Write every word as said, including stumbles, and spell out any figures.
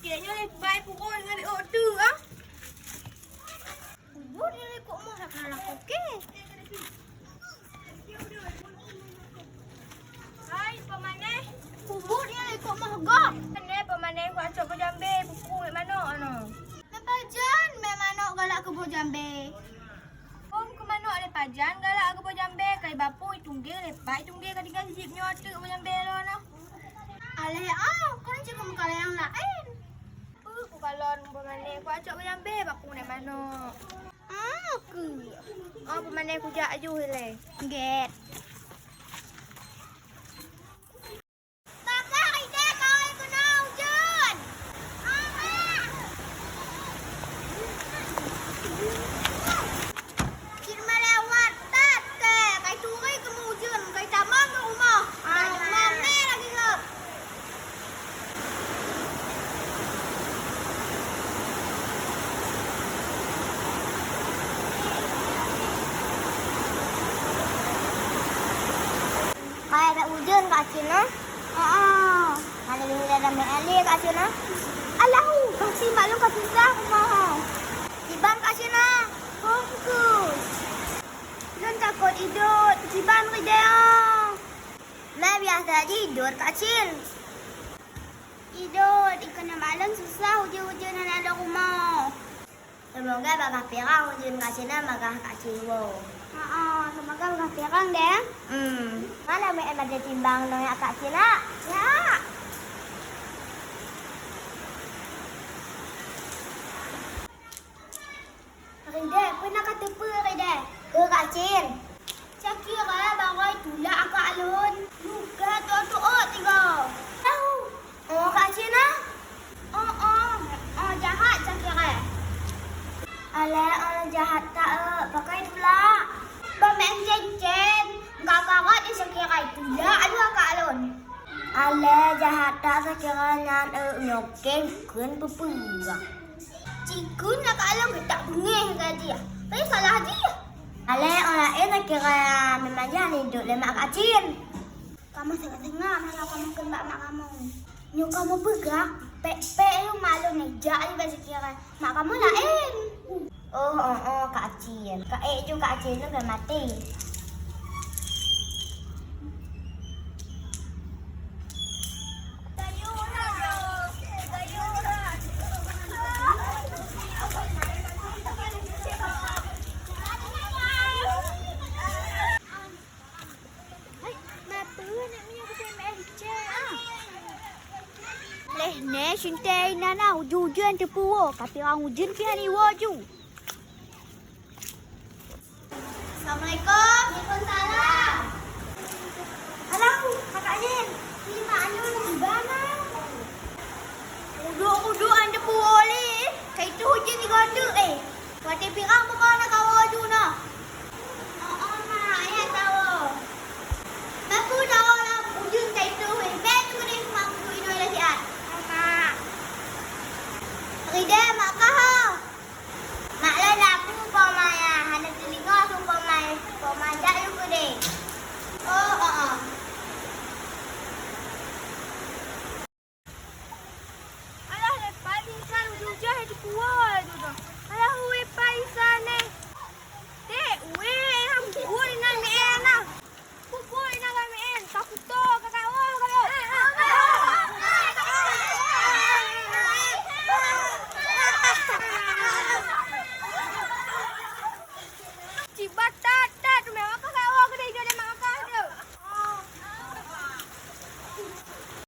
Cek nyoe lepai pukul ngon ôk tu ah. Ubit nyoe kok mah hana lakoe. Hai, peumanéh. Ubit nyoe kok mah gop. Peumanéh, peumanéh, kucok keu jambe, buku mik manok ano. Meunyoe pajan, mik manok galak keu boh jambe. Phôn keu manok lé pajan galak keu boh jambe, kai bapui tunggé lé pai tunggé ka tinggai jijib nyoe teuk boh jambe lôn noh. Aléh ah, kon cit keu meukalayang laén. Peue kukalon peumanéh, kucok boh jambe bak pungai manok. Ah, keu. Oh, peumanéh kujak aju ilée. Gét. Pakak idéh kawai keunoe ujeuen. Cit malewat that kée, kai turi keumu ujeuen, kai tamong keu rumoh. Mamé lagée gob. Hai, dak ujeuen Kak Cil, nah? Heeh. Hana lé dak meu'en lé Kak Cil, nah? Alahu, pasti maklum ka susah kumaha. Kiban Kak Cil, nah? Fokus. Lôn takot idot, kiban ridée, ah. Meubiasa jih idot Kak Cil. Idot, dikeue malam susah ujeuen-ujeuen hana lom rumoh. Seumoga bagaih pirang ujeuen Kak Cil nyan bagaih Kak Cil woe. Heeh, seumoga bagaih pirang deh. Hmm, mana meu'en bajée timbang nyoe ya Kak Cil, nak? Ya. Ridée, peue na kateupeue Ridée? Peue Kak Cil? Cakira barô tulak akak lôn. Luka tuok-tuok tiga. Tahu. Oh, Kak Cil na? Oh, oh. Oh, jahat Cakira. Alah, oh, jahat tak, eh. Pakai tulak. Bameng cen-cen. Enggak karat di Cakira tulak alu akak lôn. Alah, jahat tak Cakira nyan, eh. Nyoe kén kheun peue-peue. Cikheun na ka lôn geutak beungéh gaki ah. Tapi salah jih. Alah, orang laén na kira memang jih hana idop lé mak Kak Cil. Kamoe singoh-singoh meunoe kamoe kheun bak mak kamoe. Nyoe kamoe peugah, pék-pék yue mak lôn jak lé bak Cakira. Mak kamoe laén. Oh, oh, oh, Kak Cil. Ka ék ju Kak Cil nyoe ka maté. Leh nyoe sintée inan na ujeuen-ujeuen teupeu woe, ka pirang ujeuen pih hana iwoe ju. Assalamualaikum. Waalaikumsalam. Alah, Kak Nin, si Mak Anun di mana? Uduk-uduk an teupeu woe lé, ka itu ujeuen di godeuk eh. Watée pirang buka na kawoe ju na.